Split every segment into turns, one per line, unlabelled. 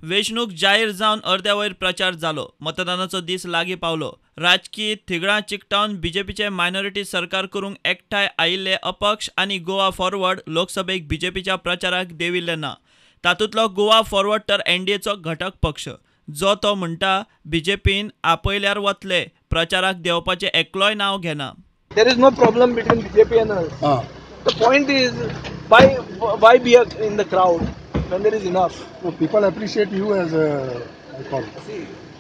वेंचणूक जाहीर जावन अर्द्या वयर प्रचार जालो. मतदानाचो दीस लागीं पावलो. राजकी थिगळां चिकटावन बीजेपीचे मायनॉरिटी सरकार करूंक एकठांय आयिल्ले अपक्ष आनी गोवा फॉरवर्ड लोकसभेक बीजेपीच्या प्रचाराक देंविल्ले ना. तातूंतलो गोवा फॉरवर्ड तर एनडीएचो घटक पक्ष. जो तो म्हणटा बीजेपीन आपयल्यार वतले, प्रचाराक देंवपाचें एकलोय नांव घेना.
There is no problem between BJP and us. The point is, why be in the crowd when there is enough?
So people appreciate you as a icon.
See,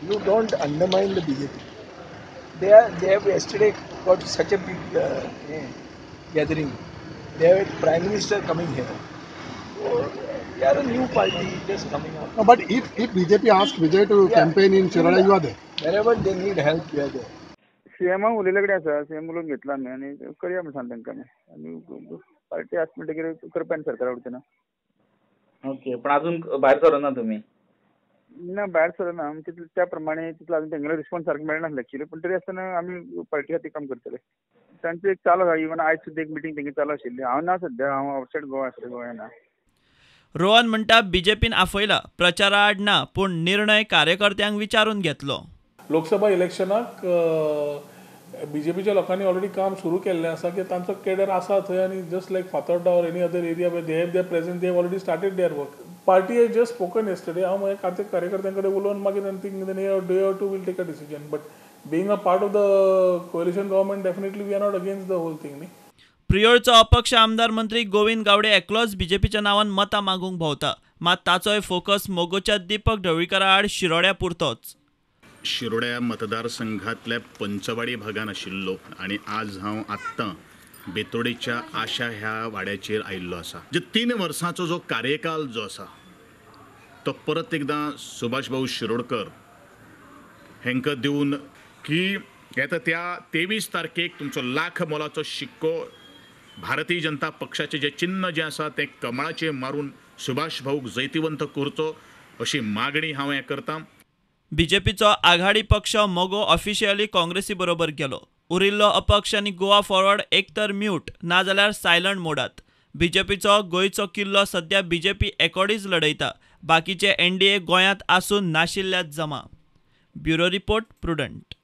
you don't undermine the BJP. They have yesterday got such a big gathering. They have a prime minister coming here. So, they are a new party just coming up.
No, but if BJP asks Vijay to campaign in Shiroda, you are there.
Wherever they need help, we are there.
सीएमाक उलयल्ले कडेन आसा, CM उलोवन घेतला आमी आनी करया म्हण सांगता तांकां आमी. आनी पार्टी आसा म्हणटकीर करपा सरकार उरचें ना.
ओके, पण अजून भायर सरना तुमी?
ना, भायर सरना आमी. तितले त्या प्रमाणे तितलो अजून तेंगेलो रिस्पॉन्स सारको मेळनासलो एक्चुअली, पूण तरी आसतना आमी पार्टी खातीर काम करतले. तांचे एक चालू आसा, इवन आयज सुद्दां एक मिटींग तेंगे चालू आशिल्ली. हांव ना सद्या, हांव आवटसायड गोवा आसलें, गोंया ना.
रोहन म्हणटा बीजेपीन आपयला, प्रचारा आड ना, पूण निर्णय कार्यकर्त्यांक विचारून घेतलो.
लोकसभा इलेक्शनाक बीजेपीच्या लोकांनी ऑलरेडी काम सुरू केल्लें आसा की तांचो केडर आसा थंय आनी just like Fatorda or any other area where they have their presence, they have already started their work. Party has just spoken yesterday. हांव म्हज्या कार्यकर्त्यां कडेन उलोवन मागीर I think day or two will take a decision. But being a part of the coalition government, definitely we are not against the whole thing न्ही.
प्रियोळचो अपक्ष आमदार मंत्री गोविंद गावडे एकलोच बीजेपीच्या नांवान मतां मागूंक भोंवता. मात ताचोय फोकस मगोच्या दीपक ढवळीकारा आड शिरोड्या पुरतोच.
शिरोड्या मतदारसंघातल्या पंचवाडी भागान आशिल्लो आनी आज हांव आत्तां बेतोडेच्या आशा ह्या वाड्याचेर आयिल्लो आसा. जे 3 वर्सांचो जो कार्यकाल जो आसा तो परत एकदां सुभाष भाऊ शिरोडकर हेंकां दिवन की येता त्या 23 तारखेक तुमचो लाख मोलाचो शिक्को भारतीय जनता पक्षाचें जें चिन्न जें आसा तें कमळाचेर मारून सुभाष भाऊक जैतिवंत करचो अशी मागणी हांव हें करतां.
बीजेपीचो आघाडी पक्ष मगो ऑफिशियली काँग्रेसी बरोबर गेलो. उरिल्लो अपक्ष आनी गोवा फॉरवर्ड एक तर म्यूट नाजाल्यार सायलंट मोडात. बीजेपीचो गोंयचो किल्लो सध्या बीजेपी एकोडीच लढयता. बाकीचे एनडीए गोंयांत आसून नाशिल्ल्यात जमा. Bureau report, Prudent.